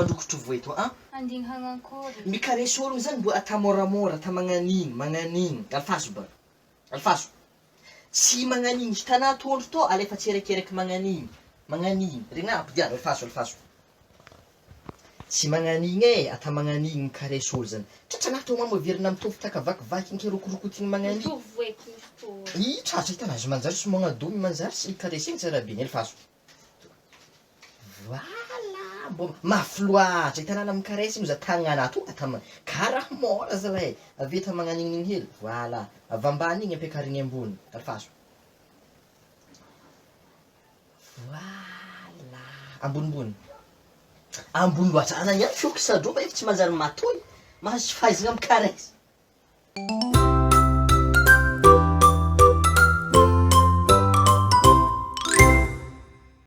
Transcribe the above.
mandrokotro voe to an! Andigny hagnankory? Mikaresy ologno zany mbo ata môramôra, ata magnanigny, magnanigny, alifaso ba, alifaso. Tsy magnanigny, izy tanà tondro tô alefa tsierekereka magnanigny, magnanigny, regna ampodiano, alifaso, alifaso. Tsy magnanigny e, ata magnanigny mikaresy olo zany. Tratranà tô mamo averina mitovy taka vakivaky inke rokorokotigny magnanigny. Mitovy voeky misy tô. Ih tratra hitanà izy manjary sy magnadomy manjary sy karesegny tsara be, alifaso. Voilà! Mbô mafy loatra, hitanà la mi-caresse igny za tagnanà tonga tam karaha môra zalahy e, avy eo ta magnanigninigny hely, voilà, avy ambany igny ampiakarigny ambony, alefaso, voilà, ambonimbony, ambony loatra, anà niany fihoky sadro fa efa tsy manjary matoy, mahazo fahaizagna mi-caresse.